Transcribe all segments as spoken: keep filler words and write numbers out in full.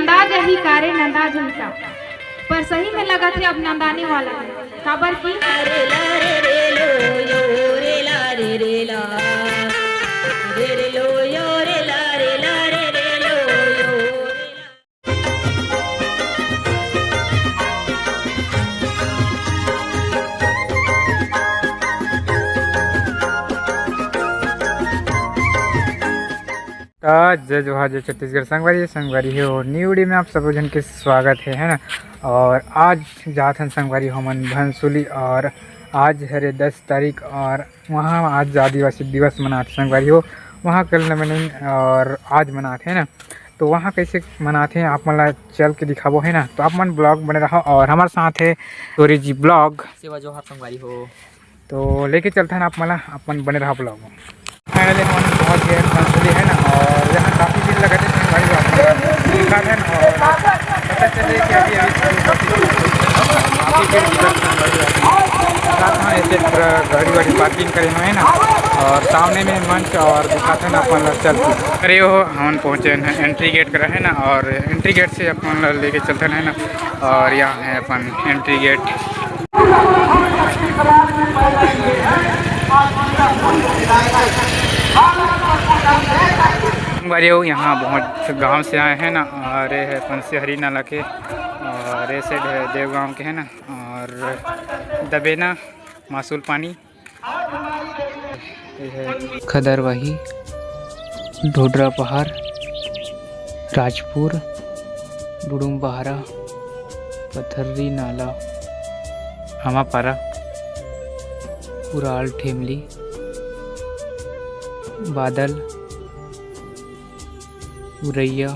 नंदा जही का रे, नंदा जही का। पर सही में लगत हे अब नंदाने वाला हे, काबर कि त जय जोहार, जय छत्तीसगढ़ संगवारी, संगवारी हो, न्यू वीडियो में आप सबो झन के स्वागत हे, है ना। और आज जात हन संगवारी हो हमन भनसुली, और आज हरे दस तारीख, और वहाँ आज आदिवासी दिवस मनात संगवारी हो, वहाँ कल न मनाइन और आज मनात हे ना। तो वहाँ कैसे मनात हे आप मन ला चल के दिखाबो, है ना। तो आप मन ब्लॉग बने रहा और हमारे साथ है सूरी जी ब्लॉग। सेवा जोहार संगवारी हो। तो लेके चलथन आप मन ला, अपन बने रहा ब्लॉग में। फाइनली हम पहुंच गए भनसुली, है ना, और यहाँ काफ़ी भीड़ लगत हे संगवारी हो, आप मन ला दिखाथन और पता चले कि अभी, अभी काफ़ी भीड़ लगत हे संगवारी हो। साथ में ऐसे पूरा गाड़ी वाड़ी पार्किंग करे हुए हैं ना, और सामने में मंच और दिखाथन अपन ला चल के। अरे हो, हमन पहुँचे हैं एंट्री गेट करा, है ना, और एंट्री गेट से अपन ला लेके चलथन, है ना, और यहाँ है अपन एंट्री गेट। संगवारी हो, यहाँ बहुत गांव से आए हैं ना, और ये है अपन सिहरी नाला के, और ये साइड है देवगांव के, है ना, और दबेना, मासूल पानी, ये है खदरवाही, ढोडरा पहाड़, राजपुर, डुडुम बहारा, पथर्री नाला, हमापारा, उराल ठेमली, बादल, उरैया,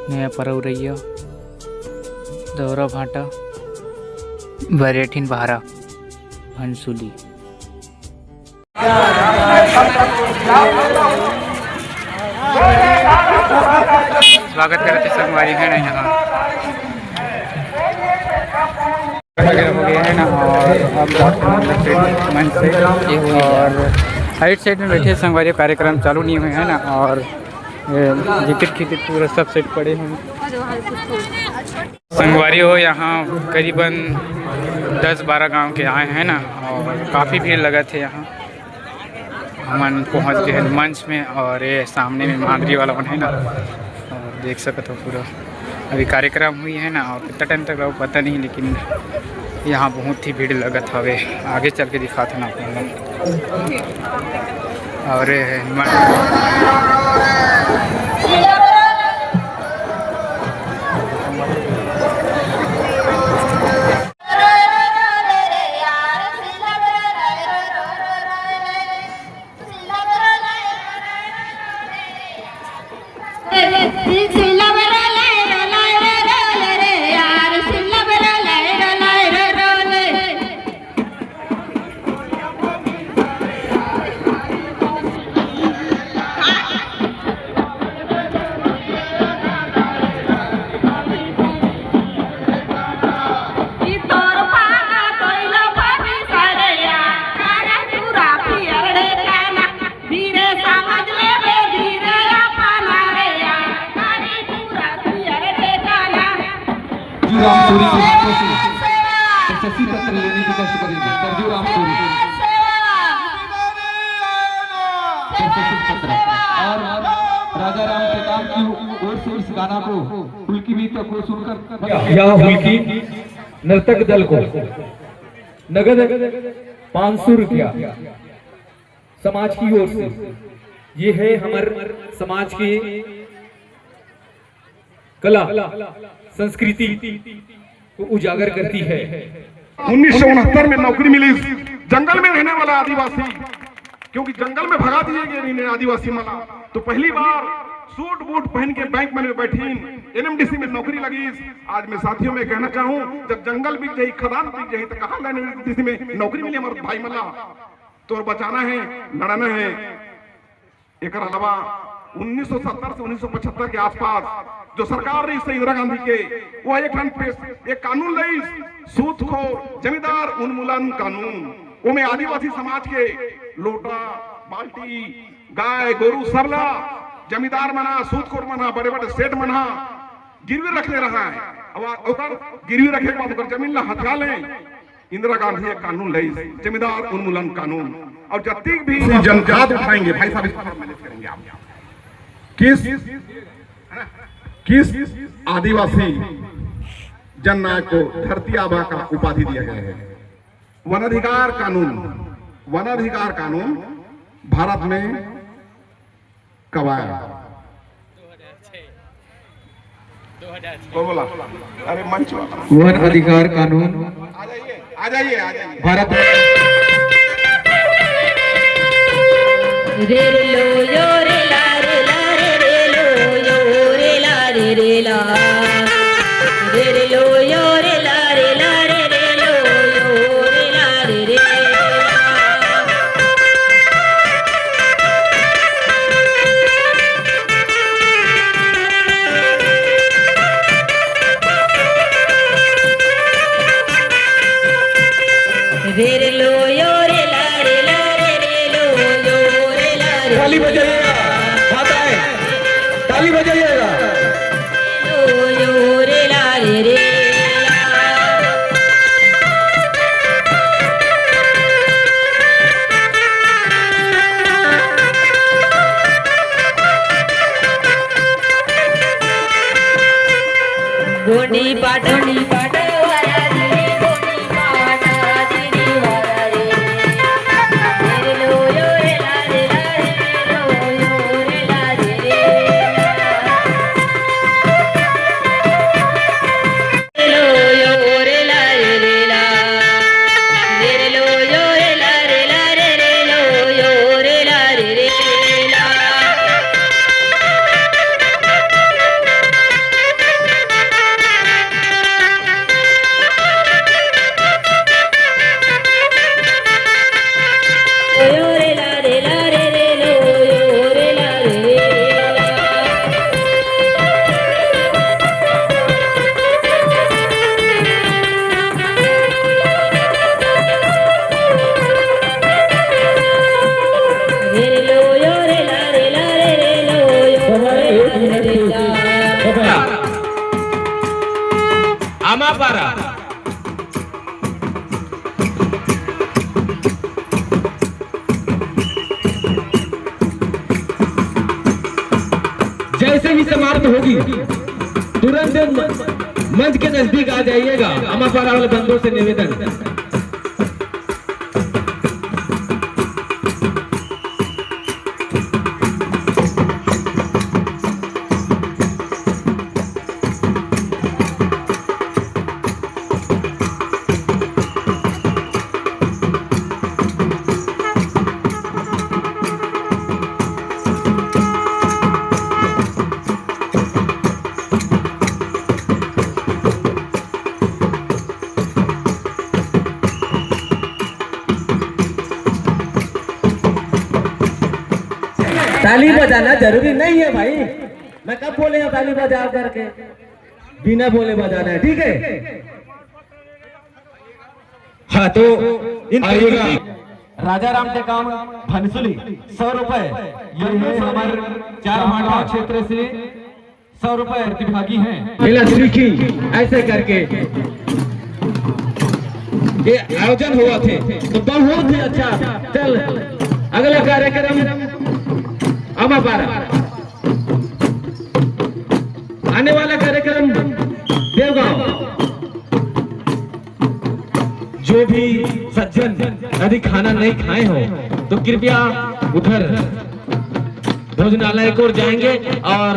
नयापारा उरैया, दौरा भाटा, बरेठिन बहारा, भनसुली। स्वागत करत हे संगवारी, है ना, यहाँ वगैरह हो गया है ना, और अब जाते हैं अंदर से मंच से। और साइड साइड में बैठे संगवारी, कार्यक्रम चालू नहीं हुए हैं ना, और ये जिकिट खिटिक पूरा सब सेट पड़े हैं। संगवारी हो, यहाँ करीबन दस बारह गांव के आए हैं ना, और काफ़ी भीड़ लगत हे यहाँ। हमन पहुँच गए हैं मंच में, और ये सामने में मांदरी वाला मन है ना, और देख सकत हो पूरा अभी कार्यक्रम हुई है ना, और कितना टाइम तक रहो पता नहीं, लेकिन यहाँ बहुत ही भीड़ लगत हवे। आगे चल के दिखात हन आप मन ला। और ये है हनुमान। धीरे समझ लेबे, धीरे अपना रे यार, करी पूरा पियर ठिकाना। जी राम सूरी के हाथों से प्रशस्ति पत्र लेने की कष्ट करेंगे। सरजू राम सूरी। प्रशस्ति पत्र। और राजा राम टेकाम की ओर से इस गाना को, हुलकी बीट को सुनकर यह हुलकी नर्तक दल को नगद पाँच सौ रुपया समाज की ओर से। ये है हमारे समाज की कला, संस्कृति को उजागर करती है। उन्नीस सौ उनहत्तर में नौकरी मिली जंगल में रहने वाला आदिवासी, क्योंकि जंगल में भगा दिए गए रहिन आदिवासी मन ला। तो पहली बार सूट बूट पहन के बैंक में बैठीन, एनएमडीसी में नौकरी लगी। आज मैं साथियों में कहना चाहूँ, जब जंगल बिक जाही, खदान बिक जाही, तो कहाँ एनएमडीसी में नौकरी मिली हमारे भाई मन ला? तो बचाना है, लड़ना है। एकर अलावा उन्नीस सौ सत्तर से उन्नीस सौ पचहत्तर के आसपास जो सरकार रहिस इंदिरा गांधी के, वो एक ठन पेश, एक कानून लाइस, सूदखोर जमींदार उन्मूलन कानून। ओमे आदिवासी समाज के लोटा, बाल्टी, गाय, गोरू सब ला जमींदार मन हा, सूदखोर मन हा, बड़े-बड़े सेठ मन हा, गिरवी रखने रहा है। अब ओकर गिरवी रखे के बाद ओकर जमीन ला हथिया ले। इंदिरा गांधी एक कानून लाइस, जमींदार उन्मूलन कानून। और जतिक भी जन हाथ उठाएंगे, भाई साहब, इसको मैनेज करेंगे आप। किस किस आदिवासी जननायक को धरती आबा का उपाधि दिया गया है? वनाधिकार कानून, वनाधिकार कानून भारत में कब आया? कौन बोला? अरे मंच वाला। वन अधिकार कानून आ जाइए, आ जाइए, आ जाइए। भारत रे रे लो यो रे ला रे ला रे रे लो यो रे ला रे रे ला। रे रे लो यो रे ला रे ला रे रे लो यो रे ला रे रे ला। रे रे लो यो रे ला रे ला रे रे लो यो रे ला रे। ताली बजाइएगा, माताएं, ताली बजाइएगा। लो यो रे ला रे रे ला। गोंडी पाटो, गोंडी पाटो वाला रे, गोंडी पाटो वाला रे। रे लो यो रे ला रे ला रे, लो यो रे ला रे रे। रे लो यो रे ला रे रे ला। रे रे लो यो रे ला रे ला रे रे लो यो रे ला रे रे ला। आमापारा। जैसे ही समाप्त होगी, तुरंत म-, मंच के नजदीक आ जाइएगा। आमापारा वाले बंधुओं से निवेदन। ताली बजाना जरूरी नहीं है भाई। मैं कब बोले हँव ताली बजाव करके? बिना बोले बजाना है, ठीक है? हाँ, तो इन आइएगा। राजा राम टेकाम भनसुली, सौ रुपए। ये है हमारे चार माठा क्षेत्र से सौ रुपए प्रतिभागी हैं। मिला श्री की ऐसे करके ये आयोजन हुआ थे, तो बहुत ही अच्छा। चल, अगला कार्यक्रम आमापारा। आने वाला कार्यक्रम देवगांव। जो भी सज्जन अभी खाना नहीं खाए हो, तो कृपया उधर भोजनालय को जाएंगे और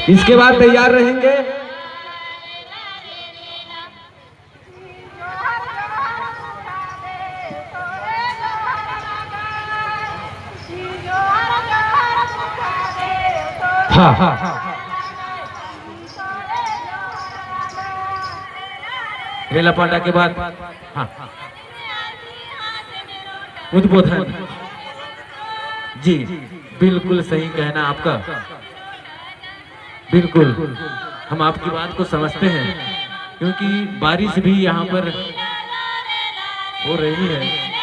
इसके बाद तैयार रहेंगे। हाँ, हाँ। रेला पांडा के बाद, हाँ, उद्बोधन। जी, बिल्कुल सही कहना आपका। बिल्कुल, हम आपकी बात को समझते हैं, क्योंकि बारिश भी यहाँ पर हो रही है।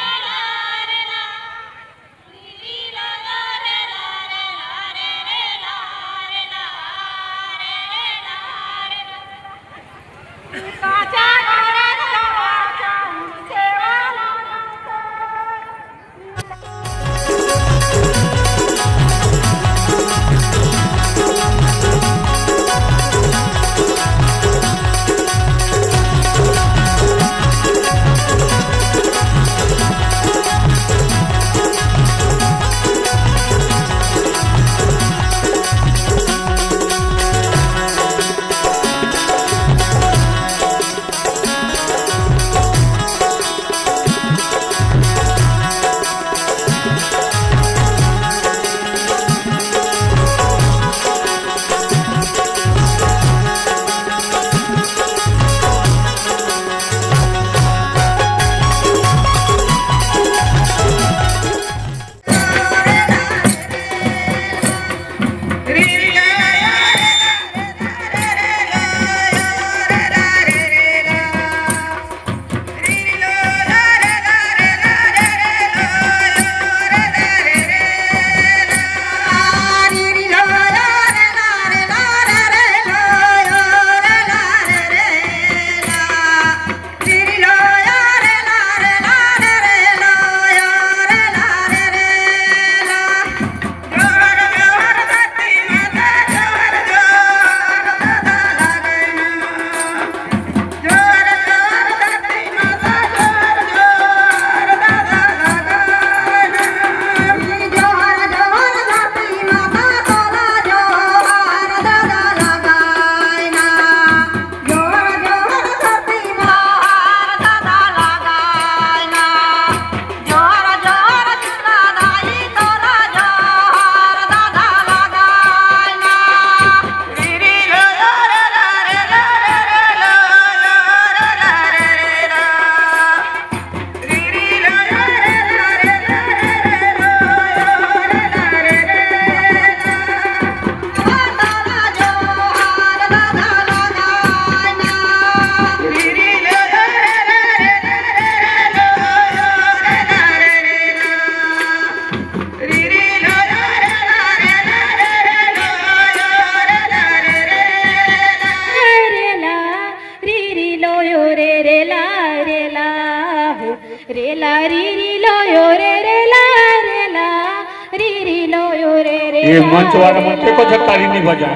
ये मंच वाला मन के को झक ताली नहीं बजा।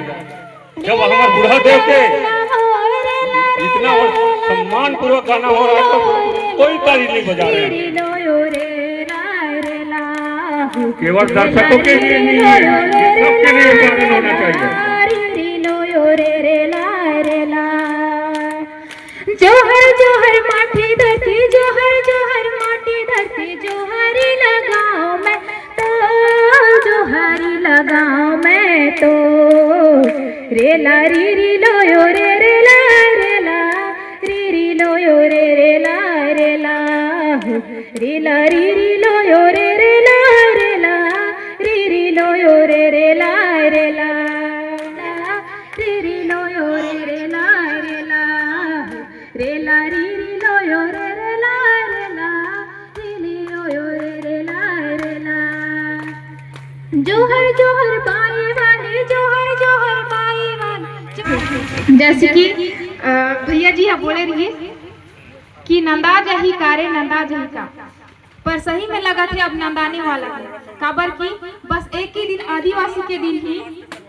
जब हमारे बूढ़ा देव के इतना सम्मान पूर्वक गाना हो रहा है तो कोई ताली नहीं बजा रहे हैं। केवल दर्शकों के लिए नहीं है, ये सबके लिए गाना होना चाहिए। जोहर जोहर माटी धरती, जोहर जोहर माटी धरती, जोहरी लगाओ मैं तो, जोहरी लगाओ मैं तो। रेला री री लो यो रे रेला, रेला री री लो यो रे रेला, रेला हो। रेला री री लो यो रे रेला, रेला री री लो यो रे रेला, रेला री री लो यो रे रेला, रेला रेला री री लो यो रे रेला, रेला री री लो यो रे रेला, रेला। जोहर जोहर बाई वाली, जोहर जोहर बाई वाली। जैसे कि, अ, भैया जी ह बोले रहिस कि नंदा जही का रे, नंदा जही का। पर सही में लगत हे अब नंदाने वाला हे, काबर कि बस एक ही दिन आदिवासी के दिन ही,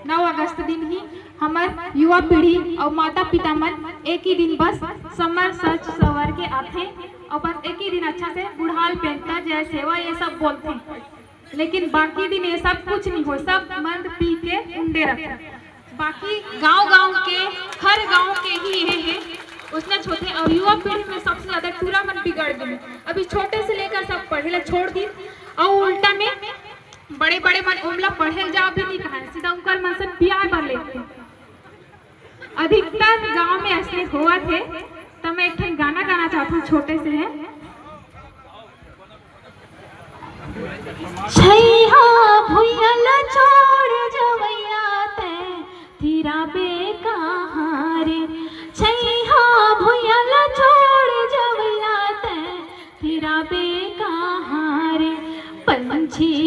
नौ अगस्त दिन ही हमर युवा पीढ़ी अउ माता पिता मन एक ही दिन बस समर सज सवर के आथे अउ बस एक ही दिन अच्छा से बुढ़ाल पेंता जय सेवा ये सब बोलथे, लेकिन बाकी दिन ये सब कुछ नहीं हो, सब मंद पी के उंडे रथे। बाकी गांव-गांव के, हर गांव के ही ये हे, उसने होथे। और युवा पीढ़ी में सबसे ज्यादा टूरा मन बिगड़ गे। अभी छोटे से लेकर सब पढ़े ला छोड़ दी, और उल्टा में बड़े-बड़े मन ओमला पढ़े ला जाओ भी नहीं कहा, सीधा उनकर मन से पियाए बर लेथे। अधिकतर गांव में ऐसे होवत हे। तो मैं एक ठन गाना गाना चाहत हूँ, छोटे से है। छैहा भुइयां ला छोड़ जवैया ते थिराबे कहाँ रे। छैहा भुइयां ला छोड़ जवैया ते थिराबे कहाँ रे। पंछी